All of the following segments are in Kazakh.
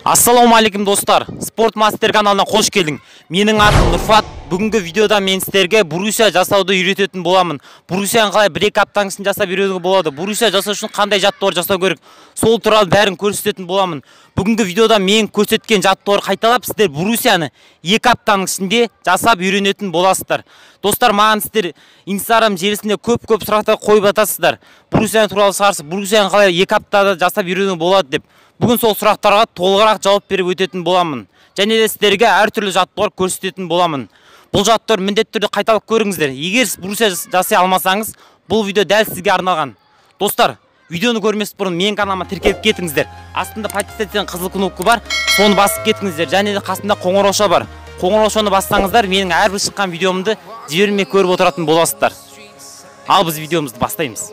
Ассалаумағалейкум достар, Спорт Мастер каналына қош келдің. Менің атым Нұрфат. Бүгінгі видеода мен сіздерге брусья жасауды үйрететін боламын. Брусьяны қалай 1-2 аптаның ішінде жасап үйренуге болады, брусья жасау үшін қандай жаттығулар жасау керек, сол туралы бәрін көрсететін боламын. Бүгінгі видеода мен көрсеткен жаттығулар қайталап, сіздер брусьяны 2 аптаның ішінде жасап үйренетін боласыздар. Достар, маған сіздер Instagram желісінде көп-көп сұрақтар қойып жатасыздар. Брусьяны туралы шығарсыз, брусьяны қалай 2 аптада жасап үйренуге болады деп. Бүгін сол сұрақтарға толығырақ жауап беріп өтетін боламын. Және де сіздерге әртүрлі жаттығулар көрсететін боламын. Бұл жаттығулар міндетті түрде қайталап көріңіздер. Егер сіз брусья жасай алмасаңыз, бұл видео дәл сізге арналған. Достар, видеоны көрмес бұрын менің каналыма тіркеліп кетіңіздер. Астында подписаться деген қызыл кнопка бар, соны басып кетіңіздер. Және де қасында қоңыраушa бар. Қоңыраушаны бассаңыздар, менің әрбір шыққан видеомды жібермей көріп отыратын боласыздар. Ал біз видеомызды бастаймыз.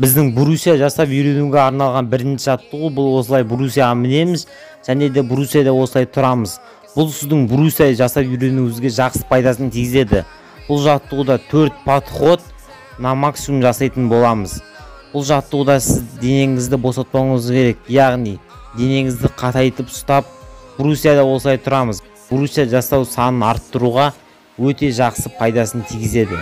Біздің брусья жасап үйренуге арналған бірінші жаттығу бұл осылай брусьяға мінеміз және де брусьяда осылай тұрамыз. Бұл сіздің брусья жасап үйренуіңізге жақсы пайдасын тигізеді. Бұл жаттығуда 4 подход на максимум жасайтын боламыз. Бұл жаттығуда сіз денеңізді босатпауыңыз керек, яғни денеңізді қатайтып ұстап брусьяда осылай тұрамыз. Брусья жасау санын арттыруға өте жақсы пайдасын тигізеді.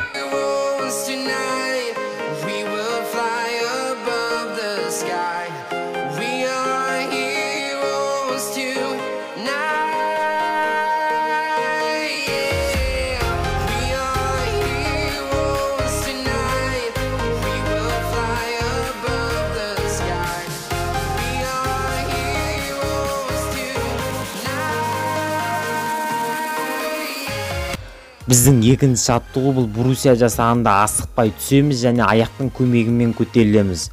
Біздің екінші жаттығу бұл брусья жасағанда асықпай түсеміз және аяқтың көмегімен көтерілеміз.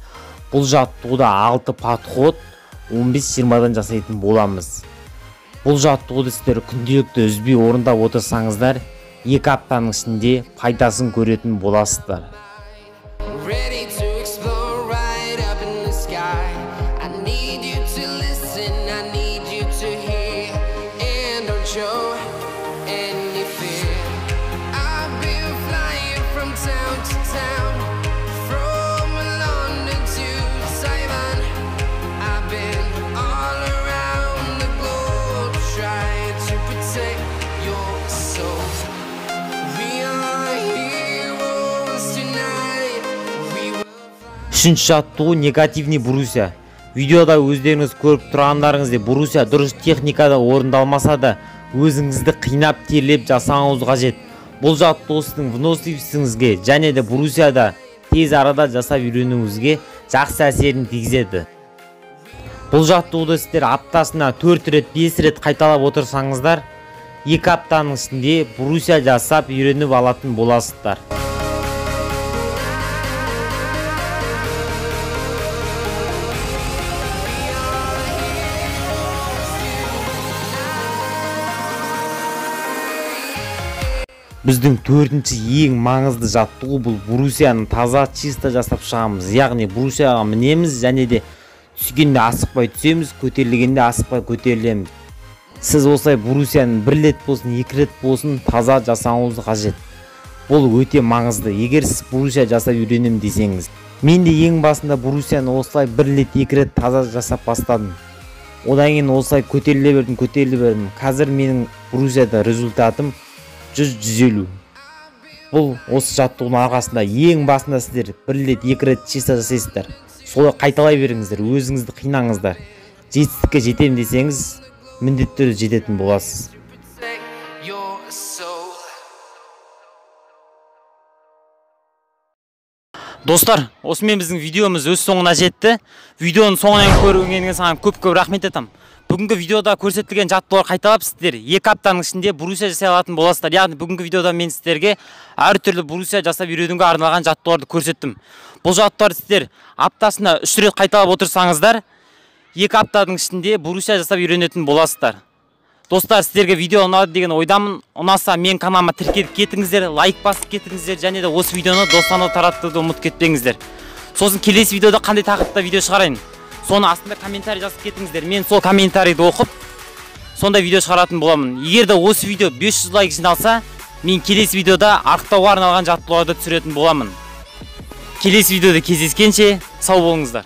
Бұл жаттығуда 6 подход 15-20-дан жасайтын боламыз. Бұл жаттығуды сіздер күнделікті үзбей орындап отырсаңыздар, 2 аптаның ішінде пайдасын көретін боласыздар. Үшінші жаттығу негативный брусья. Видеода өздеріңіз көріп тұрғандарыңыздай брусья дұрыс техникада орындалмаса да өзіңізді қинап терлеп жасауыңыз қажет. Бұл жаттығу сіздің выносливостіңізге және де брусьяда тез арада жасап үйренуіңізге жақсы әсерін тигізеді. Бұл жаттығуды сіздер аптасына 4 рет, 5 рет қайталап отырсаңыздар, 2 аптаның ішінде брусья жасап үйреніп алатын боласыздар. Біздің төртінші ең маңызды жаттығу бұл брусьяны таза, чисто жасап шығамыз. Яғни брусьяға мінеміз және де түскенде асықпай түсеміз, көтерілгенде асықпай көтерілеміз. Сіз осылай брусьяны 1 рет болсын, 2 рет болсын таза жасауыңыз қажет. Бұл өте маңызды. Егер сіз брусья жасап үйренемін десеңіз. Мен де ең басында брусьяны осылай 1 рет, 2 рет таза жасап бастадым. Одан кейін осылай көтеріле бердім, көтеріле бердім. Қазір менің брусьяда результатым 100-150. Бұл осы жаттығудың арқасында ең басында сіздер 1 рет, 2 рет чисто жасайсыздар. Солай қайталай беріңіздер, өзіңізді қинаңыздар. Жетістікке жетемін десеңіз, міндетті түрде жететін боласыз. Достар, осымен біздің видеомыз өз соңына жетті. Видеоның соңынан көргеніңізге саған көп-көп рахмет айтамын. Бүгінгі видеода көрсетілген жаттығулар қайталап сіздер 2 аптаның ішінде брусья жасай алатын боласыздар. Яғни бүгінгі видеода мен сіздерге әртүрлі брусья жасап үйренуге арналған жаттығуларды көрсеттім. Бұл жаттығуларды сіздер аптасына 3 рет қайталап отырсаңыздар, 2 аптаның ішінде брусья жасап үйренетін боласыздар. Достар, сіздерге видео ұнады деген ойдамын. Ұнаса мен каналыма тіркеліп кетіңіздер, лайк басып кетіңіздер және де осы видеоны достарыңызға таратуды ұмытып кетпеңіздер. Сосын келесі видеода қандай тақырыпта видео шығарайын, соны астында комментарий жазып кетіңіздер. Мен сол комментарийді оқып, сондай видео шығаратын боламын. Егер де осы видео 500 лайк жиналса, мен келесі видеода арықтауға арналған жаттығуларды түсіретін боламын. Келесі видеода кездескенше сау болыңыздар.